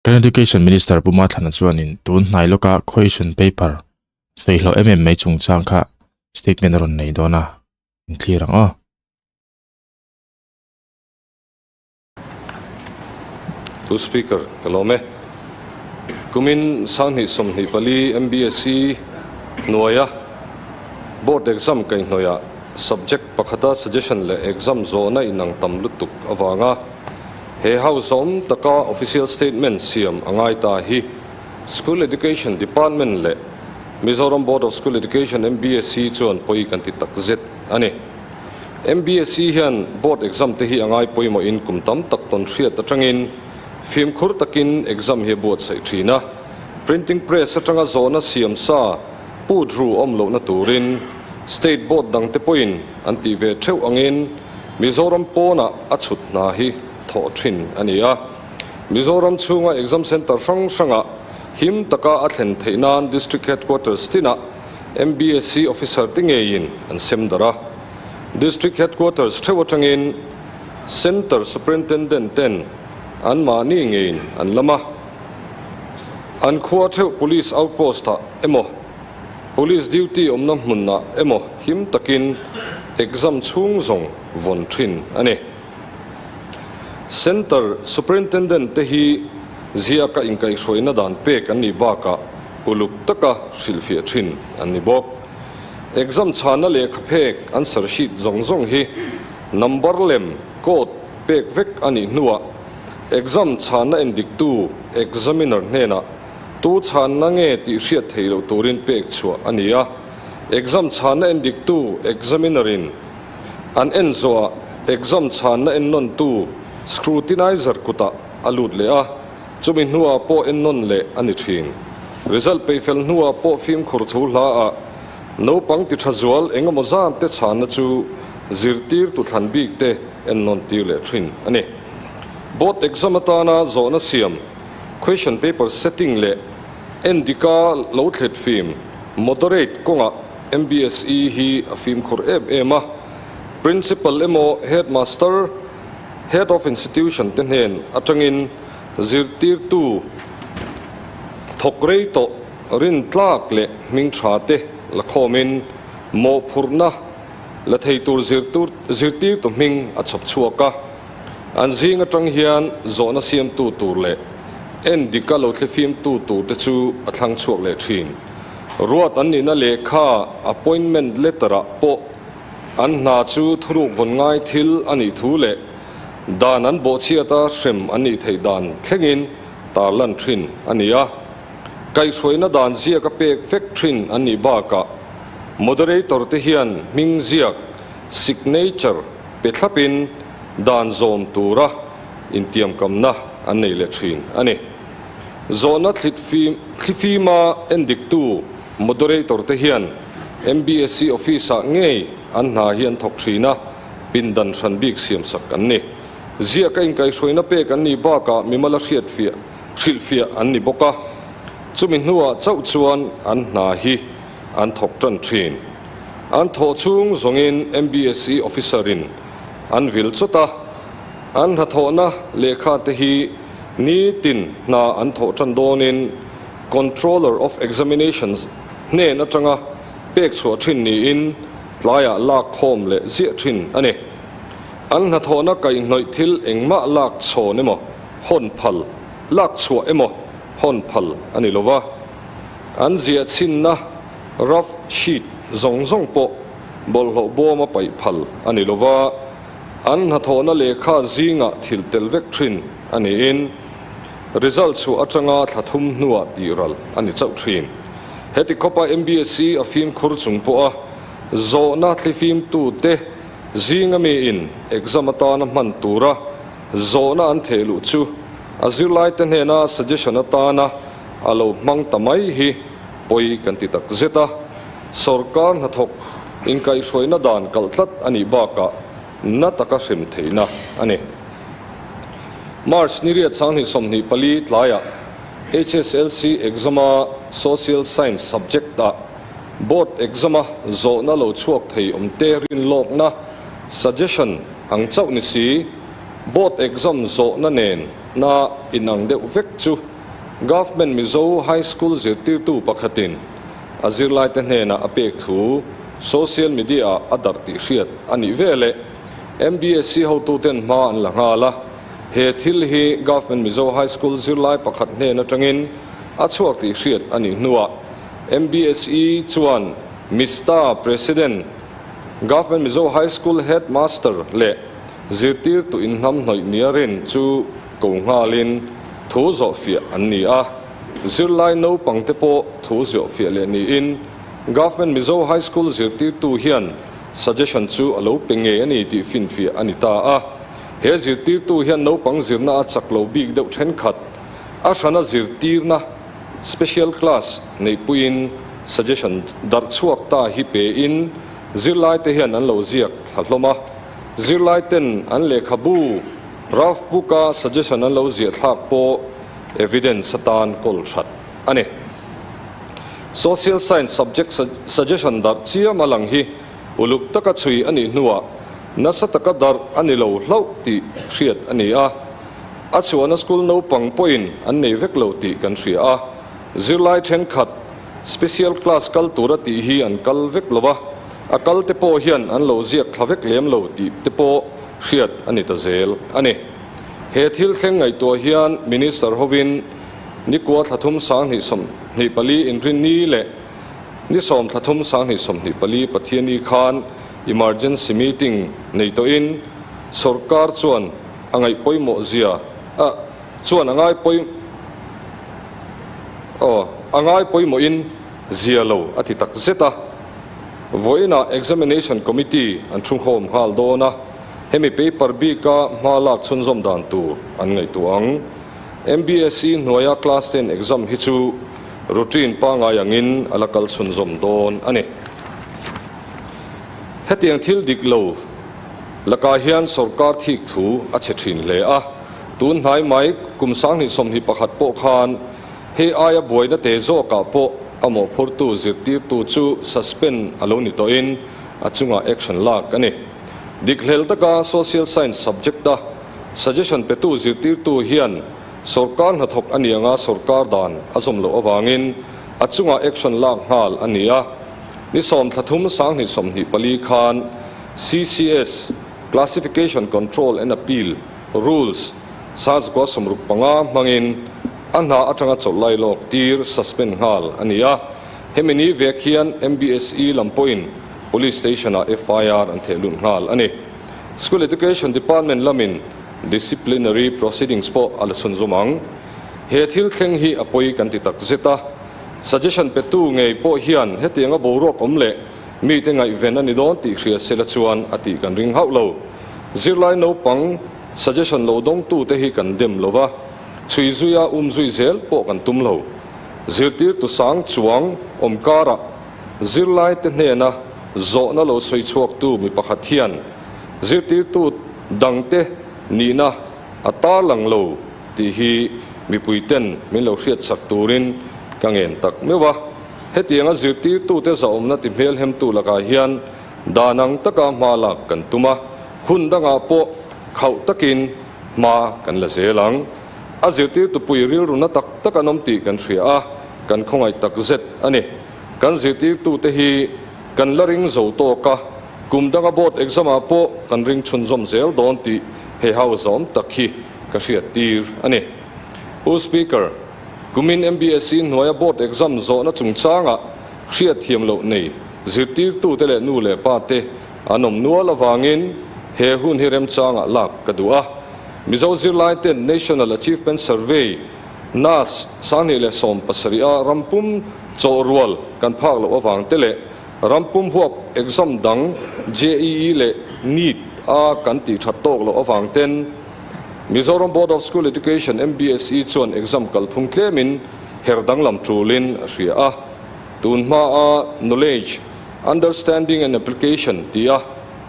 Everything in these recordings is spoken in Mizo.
Kan Education Minister Pu Mathlana chuanin tun hnai lawka question paper sawi hlauh em em mai chungchang kha statement a rawn nei dawn a, in clear ang aw. Pu Speaker, ka lawm e. Kumin 2024 MBSE hnuaia Board exam kaihhnawihah subject pakhata suggestion leh exam zawhna inang tam lutuk avanga He house awm taka official statement siam a ngai ta hi School Education Department leh Mizoram Board of School Education, MBSE, chuan pawi kan ti tak zet a ni. MBSE hian board exam te hi a ngai pawimawhin kum tam tak tawn hriat atangin fimkhur takin exam hi a buatsaih thin a. Printing press atanga zawhna siam sa put ru awm lohna turin state board dangte pawhin an tih ve theuh angin Mizoram pawnah a chhut hna hi thawh thin a ni a. Mizoram chhunga exam centre hrang hrangah him taka a thlen theih nan District Headquarters tinah MBSE officer te ngeiin an sem darh a. District Headquarters theuh atangin Centre Superintendent ten anmahni ngeiin an lam a. An khua theuh Police Outpost-ah emaw Police duty awmna hmunah emaw him takin exam chhung zawng vawn thin a ni. Centre Superintendent te hi ziaka inkaihhruaina dan pek an nih bakah uluk taka hrilhfiah thin an ni bawk. Exam chhana lehkha phek answer sheet zawng zawng hi number lem, code, pek vek a nih hnuah exam chhana endiktu examiner hnenah Tu chhanna nge tih hriat theih loh turin pek chhuah a ni a, exam chhanna en diktu examiner-in an en zawhah exam chhanna en nawntu scrutinizer kutah a lut leh a, chumi hnuah pawh en nawn leh a ni thin. Result peihfel hnuah pawh fimkhur thu hlaah naupang ti tha zual eng emaw zan te chhanna chu zirtirtu thlan bik te en nawn tir leh thin a ni. Board exam atana zawhna siam Question paper setting leh endika lo thlet fim, moderate, kawngah MBSE hi a fimkhur em em a. Principal emaw Headmaster, Head of Institution te hnen atangin zirtirtu thawk rei tawh rintlak leh hming tha te la khawmin mawhphurhna la thei tur zirtirtu hming a chhawp chhuak a. An zing atang hian zawhna siamtu tur leh en dika lo thlifimtu tur te chu a thlang chhuak leh thin. Ruat an nihna lehkha, appointment letter, ah pawh an hna chu thuruk vawn ngai thil a nih thu leh dan an bawhchhiata hrem an nih theih dan thlengin tarlan thin a ni a. Kaihhruaina dan ziaka pek vek thin an nih bakah moderator te hian hming ziak, signature, Pe thlapin dan zawm tura intiamkamna an nei leh thin a ni. Zawhna thlifima endiktu moderator te hian MBSE office-ah ngei an hna hi an thawk thin a, pindan hran bik siamsak an ni. Ziaka inkaihhruaina pek an nih bakah mimala hriatfiah hrilhfiah an ni bawk a, chumi hnuah chauh chuan an hna hi an thawk tan thin. An thawh chhung zawngin MBSE officer-in an vil chawt a, an hnathawhna lehkha te hi nitin hna an thawh tan dawnin Controller of Examinations hnen atanga pek chhuah thin niin tlaiah lak khawm leh ziah thin a ni. An hnathawhna kaihhnawih thil engmah lak chhawn emaw hawn phal, lak chhuah emaw hawn phal a ni lova. An ziah chhinna rough sheet zawng zawng pawh bawlhhlawh bawm a paih phal a ni lova, an hnathawhna lehkha zingah thil tel vek thin a niin result chhuah atanga thla thum hnuah tihral a ni chauh thin. Heti khawpa MBSE a fimkhur chung pawha zawhna thlifimtute zinga miin exam atana hman tura zawhna an theh luh chu a zirlaite hnena suggestion atana a lo hmang ta mai hi pawi kan ti tak zet a, sawrkar hnathawk inkaihhruaina dan kalh tlat a nih bakah na taka hrem theihna a ni. March ni riat 2024 tlaiah HSLC exam-a Social Science subject-ah board exam-a zawhna lo chhuak thei awmte rinlawkna, suggestion, ang chauh ni si, board exam zawhna nen na inang deuh vek chu. Government Mizo High School zirtirtu pakhatin a zirlaite hnenah a pek thu social media-ah a darh tih hriat a nih veleh MBSE hotuten hma an la nghal a. He thil hi Government Mizo High School zirlai pakhat hnen atangin a chhuak tih hriat a nih hnuah MBSE chuan Mista President, Government Mizo High School Headmaster leh zirtirtu inhnamhnawih nia rin chu ko nghalin thu zawhfiah an ni a. Zirlai naupangte pawh thu zawhfiah leh niin Government Mizo High School zirtirtu hian suggestion chu a lo pe ngei a ni tih finfiah a ni ta a. He zirtirtu hian naupang zirna a chak lo bik deuh thenkhat a hrana zirtirna, special class, neihpuiin suggestion darh chhuak ta hi pein zirlaite hian an lo ziak thla hlawm a. Zirlaiten an lehkhabu, rough book-a suggestion an lo ziah thlak pawh evidence atan kawl that a ni. Social Science subject suggestion darh chiam a lang hi uluk taka chhui a nih hnuah nasa taka darh a ni lo hlauh tih hriat a ni a. A chhuahna school naupang pawhin an nei vek lo tih kan hria a. Zirlai thenkhat special class kal tura tih hi an kal vek lo va, a kal te pawh hian an lo ziak thla vek lem lo tih te pawh hriat a ni ta zel a ni. He thil thleng ngaihtuah hian Minister hovin nikua thla thum 2024 inrinni leh ni sawm thla thum 2024 Pathianni khan emergency meeting nei tawhin sawrkar chuan a ngaih pawimawh zia a chuan a ngai pawi aw a ngai pawimawhin zia lo a ti tak zet a. Vawiinah Examination Committee an thu nghawm nghal dawn a, hemi paper bika hma lak chhunzawm dan tur an ngaihtuah ang. MBSE hnuaia Class 10 exam hi chu routine pangngai angin a la kal chhunzawm dawn a ni. Hetiang thil dik lo lakah hian sorkar thik thu a chhe thin hle a, tun hnai mai kum 2021 pawh khan Hei aia buaina te zawkah pawh a mawhphurtu zirtirtu chu suspend a lo ni tawhin a chungah action lak a ni. Dikhlel taka Social Science subject-a suggestion petu zirtirtu hian sawrkar hnathawk a ni anga sawrkar dan a zawm loh avangin a chungah action lak nghal a ni a. Ni 10 thla 2024 khan CCS, Classification Control and Appeal, Rules, 1965 hmangin a hna atanga chawlh lai lawk tir, suspend, nghal a ni a. Hemi ni vek hian MBSE lam pawhin Police Station-ah FIR an theh lut nghal a ni. School Education Department lamin disciplinary proceedings pawh a la chhunzawm ang. He thil thleng hi a pawi kan ti tak zet a. Suggestion petu ngei pawh hian hetianga boruak awm leh mite ngaihven a ni dawn tih hria sela chuan a tih kan ring hauh lo. Zirlai naupang Suggestion lo dawngtute hi kan dem lo va, chhui zuia um zui zel pawh kan tum lo. Zirtirtu sang chuang awm karah zirlaite hnena zawhna lo sawi chhuaktu mi pakhat hian zirtirtu dangte nihna a tarlang lo tih hi mipuiten min lo hriatsak turin ka ngen tak meuh a. Hetianga zirtirtute zahawmna ti hmelhemtu lakah hian Dan ang taka hma lak kan tum a, hun dangah pawh khauh takin hma kan la zel ang. A zirtirtupui rilru na tak tak an awm tih kan hria a, kan khawngaih tak zet a ni. Kan zirtirtute hi kan la ring zo tawk a, kum danga board exam ah pawh kan ring chhunzawm zel dawn tih he hau zawm tak hi ka hriattir a ni. Pu Speaker, kumin MBSE hnuaia board exam zawhna chungchangah hriatthiam loh nei Zirtirtute leh nu leh pa te an awm nual avangin he hun hi remchangah lak ka duh a. Mizo zirlai ten National Achievement Survey, nas, 2017 a rampum chawh rual kan phak loh avang te leh rampum huap exam dang JEE leh NEET a kan tih that tawk loh avang ten Mizoram Board of School Education, MBSE, chuan exam kalphung tlemin her danglam tulin a hria a. Tun hmaa Knowledge, Understanding and Application tia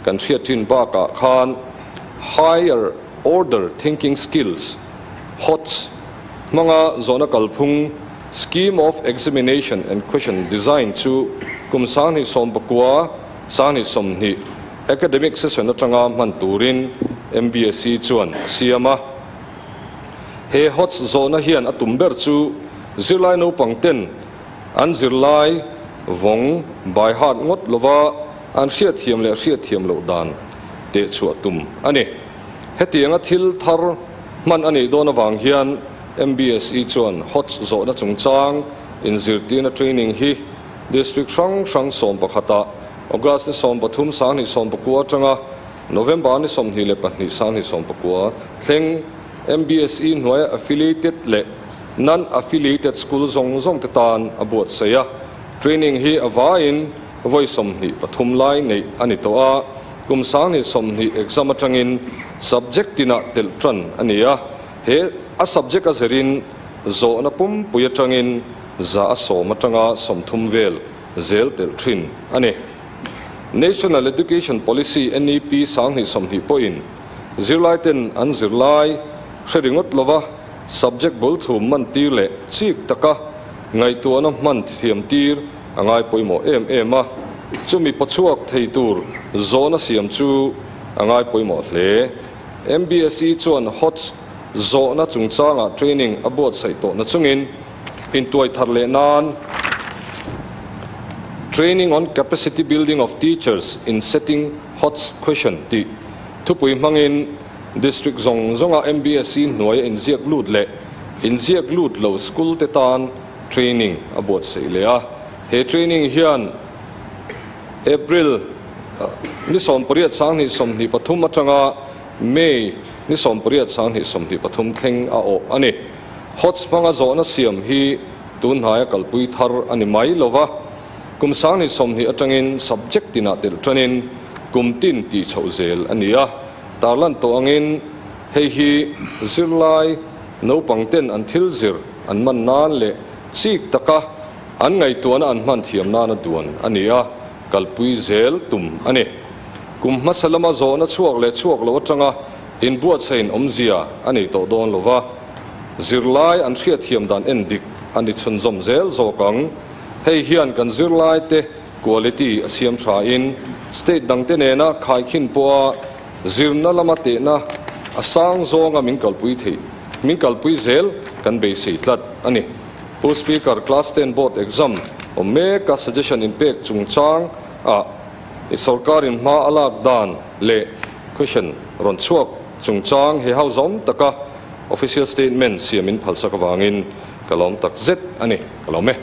kan hriat thin bakah khan Higher Order Thinking Skills, HOTS, hmanga zawhna kalphung Scheme of Examination and Question Design chu kum 2019, 2020 academic session atanga hman turin MBSE chuan a siam a. He HOTS zawhna hian a tum ber chu zirlai naupang ten an zirlai vawng by heart ngawt lova an hriatthiam leh hriatthiam loh dan tehchhuah tum a ni. Hetianga thil thar hman a nih dawn avang hian MBSE chuan HOTS zawhna chungchang inzirtirna training hi District hrang hrang sawmpakhata August ni 13 2019 atanga November ni 22 2019 thleng MBSE hnuaia affiliated leh non-affiliated school zawng zawng te tan a buatsaih a. Training hi a vaiin vawi 23 lai neih a ni tawh a, kum 2020 exam atangin subject tinah telh tan a ni a. He a subject a zirin zawhna pumpui atangin 100 atanga 30 vel zel telh thin a ni. National Education Policy, NEP, 2020 pawhin zirlaiten an zirlai hre ringawt lova subject bul thum man tir leh chik taka ngaihtuahna hman thiam tir a ngai pawimawh em em a, chumi pawchhuak thei tur zawhna siam chu a ngai pawimawh hle. MBSE chuan HOTS zawhna chungchangah training a buatsaih tawhna chungin intuai thar leh nan Training on Capacity Building of Teachers in Setting HOTS Question tih thupui hmangin District zawng zawnga MBSE hnuaia inziak lut leh inziak lut lo school te tan training a buatsaih leh a. He training hian April ni 18 2023 atanga May ni 18 2023 thleng a awh a ni. HOTS hmanga zawhna siam hi tun hnaia kalpui thar a ni mai lo va, kum 2020 atangin subject tinah telh tanin kum tin tih chhoh zel a ni a. Tarlan tawh angin hei hi zirlai naupang ten an thil zir an man nan leh chik taka an ngaihtuahna an hman thiam nana duan a ni a, kalpui zel tum a ni. Kum hmasa lama zawhna chhuak leh chhuak lo atanga inbuatsain awmzia a nei tawh dawn lo va, zirlai an hriatthiam dan en dik a ni chhunzawm zel zawk ang. Hei hian kan zirlaite quality a siam thain state dangte nena khaikhin pawha zirna lama tehna a sang zawnga min kalpui theih min kalpui zel kan beisei tlat a ni. Pu Speaker, Class Ten Board Exam awm meka suggestion inpek chungchang ah i sorkarin hma a lak dan leh question rawn chhuak chungchang he ho zawm taka official statement siam in phalsak avangin ka lawm tak zet a ni. Ka lawm e.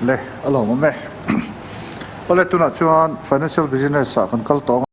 Le, a lawmawm e. Awle, tunah chuan financial business ah kan kal tawng a.